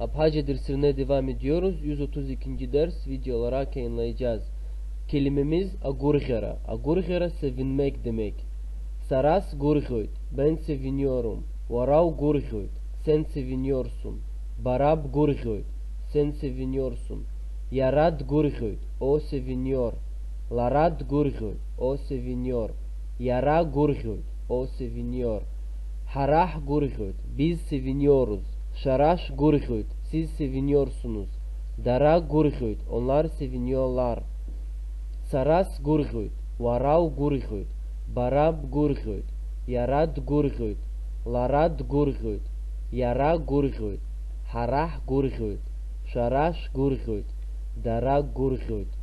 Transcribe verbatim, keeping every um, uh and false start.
Абҳаҷ адырсырнеи девам ediyoruz, yüz otuz ikinci ders, video olarak yayınlayacağız. Kelimemiz agurgera. Agurgera sevinmek demek. Sara gurgjoyt, ben seviniyorum. Wara gurgjoyt, sen seviniyorsun. Bara gurgjoyt, sen seviniyorsun. Yara gurgjoyt, o seviniyor. Lara gurgjoyt, o seviniyor. Yara gurgjoyt, o seviniyor. Hara gurgjoyt, biz seviniyoruz. Şara gurgjoyt, siz seviniyorsunuz. Dara gurgjoyt, onlar seviniyorlar. Sara gurgjoyt, wara gurgjoyt, bara gurgjoyt, yara gurgjoyt, lara gurgjoyt, yara gurgjoyt, hara gurgjoyt, şara gurgjoyt, dara gurgjoyt.